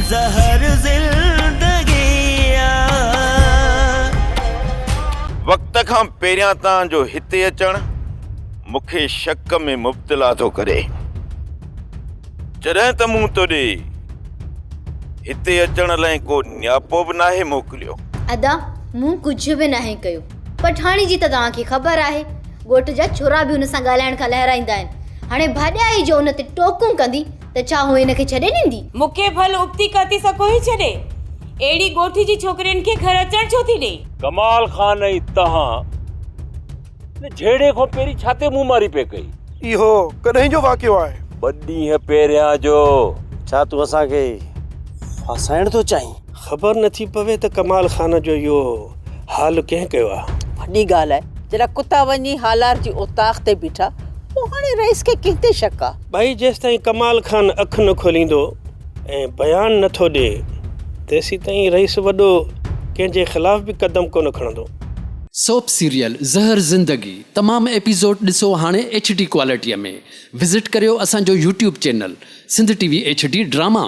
زهر زندگي آ. وقت کان پهريان توهان جو هتي اچڻ مون کي شڪ ۾ مبتلا ٿو ڪري. جڏهن ته مون توڏي هتي اچڻ لئه ڪو نياپو به ناهي موڪليو. ادا مون ڪجهه به ناهي ڪيو. پٺاڻي جي ته توهان کي خبر آهي. ڳوٺ جا ڇورا به هن سان ڳالهائڻ کان لهرائيندا آهن. هاڻي ڀاڄائي جو ان تي ٽوڪون ڪندي ته ڇا هوء هن کي ڇڏي ڏيندي؟ مون کي ڀل ابتي ڪرتي سڪو ئي ڇڏي. اهڙي ڳوٺ جي ڇوڪرين کي گهر اچڻ ڇو ٿي ڏئي؟ ڪمال خان ۽ توهان ان جهيڙي کان پهرين ڇا تي منهن ماري پئي ڪئي؟ اهو ڪڏهن جو واقعو آهي؟ ٻه ڏينهن پهريان جو. ڇا تون اسان کي ڦاسائڻ ٿو چاهين؟ خبر نٿي پوي ته ڪمال خان جو اهو حال ڪنهن ڪيو آهي؟ وڏي ڳالهه آهي، جڏهن ڪتا وڃي هالار جي اوطاق تي بيٺا، پوء هاڻي رئيس کي ڪنهن تي شڪ آ؟ ڀائي جيستائين ڪمال خان اک نه کوليندو ۽ بيان نه ٿو ڏئي تيسيتائين رئيس وڏو ڪنهن جي خلاف به قدم ڪونه کڻندو. سوپ سيريل زهر زندگي تمام ايپيسوڊ ڏسو هاڻي ايڇ ڊي ڪوالٽيء ۾ وزٽ ڪريو اسان جو YouTube channel Sindh T V H D drama.